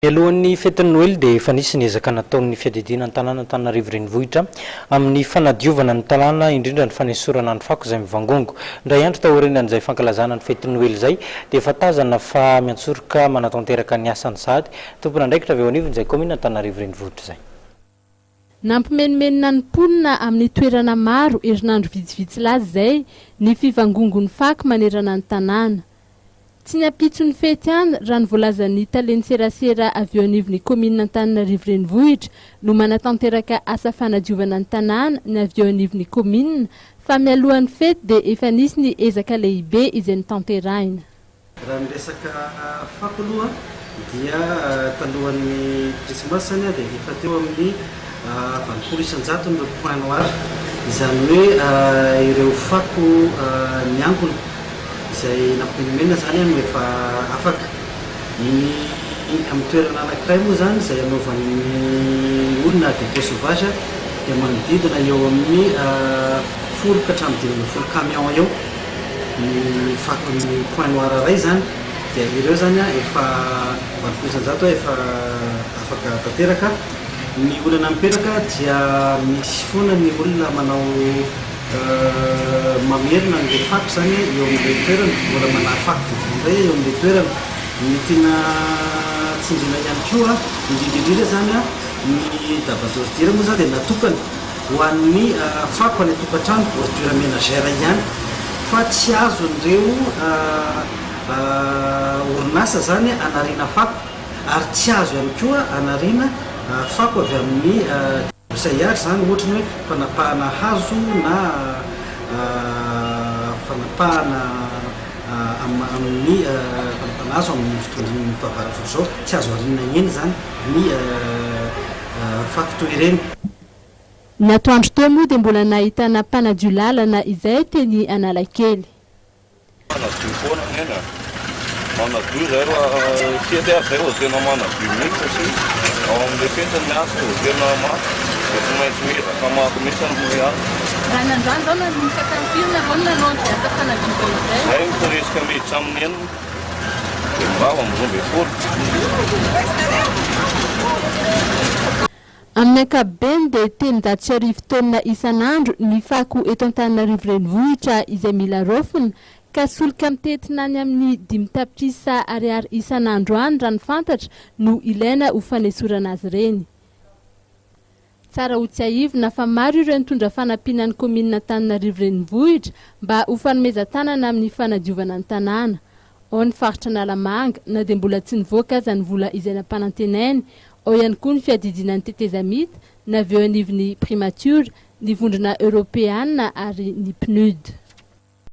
Mialohan'ny fetin'ny Noely dia efa nisy ny ezaka nataon'ny fiadidiana ny tanàna Antananarivo Renivohitra amin'ny fanadiovana ny tanàna, indrindra ny fanesorana ny fako izay mivangongo. Indray andro taorianan'izay fankalazana ny fetin'ny Noely izay dia efa tazana fa miantsoroka manatanteraka ny asany sahady tompon'andraikitra avy eo anivon'izay kaominina Antananarivo Renivohitra izay. Nampimenomenona ny mponina amin'ny toerana maro herinandro vitsivitsy lasa izay ny fivangongon'ny fako manerana ny tanàna. Tsy ny ampitson'ny fety ihany, raha ny voalazan'ny talen'ny serasera avy eo anivon'ny kaominina Antananarivo Renivohitra no manatanteraka asa fanadiovana ny tanàna ny avy eo anivon'ny kaominina fa mialohan'ny fety dia efa nisy ny ezaka lehibe izay notanterahina. Raha ny resaka fako aloha dia talohan'ny krismasy izany dia efa teo amin'ny 80% ireo point noir, izany hoe ireo fako niangona izay nampimenomenona izany no efa afaka. Ny amin'ny toerana anankiray moa izany izay anaovan'ny olona dépôt sauvage dia manodidina eo amin'ny 10 ka hatramin'ny 15 camion eo ny fako ny point noir iray izany dia ireo izany efa 80% efa afaka tanteraka. Ny olana mipetraka dia misy foana ny olona manao mamerina an'ilay fako izany eo amin'ilay toerana, mbola manary fako vaovao indray eo amin'ilay toerana. Ny tiana tsindriana ihany koa, indrindra indrindra izany ny daba d'ordure moa izany dia natokana ho an'ny fako any an-tokantrano, ordure ménagère ihany, fa tsy azon'ireo orinasa izany anariana fako ary tsy azo ihany koa anariana fako avy amin'ny Broussaillage izany ohatra ny hoe fanapahana hazo na fanapahana amin'ny fanapahana hazo amin'ny fotoan'ny fahavaratra ohatr'izao, tsy azo ariana eny izany ny fako toy ireny. Ny atoandro teo moa dia mbola nahitana mpanadio lalana izay teny Analakely. Manadio foana neny a! Manadio zay raha fety ary zay vao tena manadio mihitsy satria ao amin'ilay fety ny asa vao tena mafy dia tsy maintsy miezaka mafy mihitsy amin'ilay asa. Raha ny androany zao nanomboka tamin'ny firy nareo no nanao an'izay asa fanadiovana izay? Zay presque miditra amin'ny 6 dia mirava amin'ny 12. Amin'ny ankapobeny dia 1300 taonina isan'andro ny fako eto Antananarivo Renivohitra izay mila raofina, ka solika mitentina any amin'ny 5 tapitrisa ariary isan'andro any raha ny fantatra no ilaina ho fanesorana azy ireny. Tsara ho tsiahivina fa maro ireo nitondra fanampiana ny kaominina Antananarivo Renivohitra mba ho fanomezan-tanana amin'ny fanadiovana ny tanàna. Ao ny faritra Analamanga, na dia mbola tsy nivoaka aza ny vola izay nampanantenainy, ao ihany koa ny fiadidiana ny tetezamita, na avy eo anivon'ny Primatiora, ny Vondrona Eoropeana ary ny PNUD.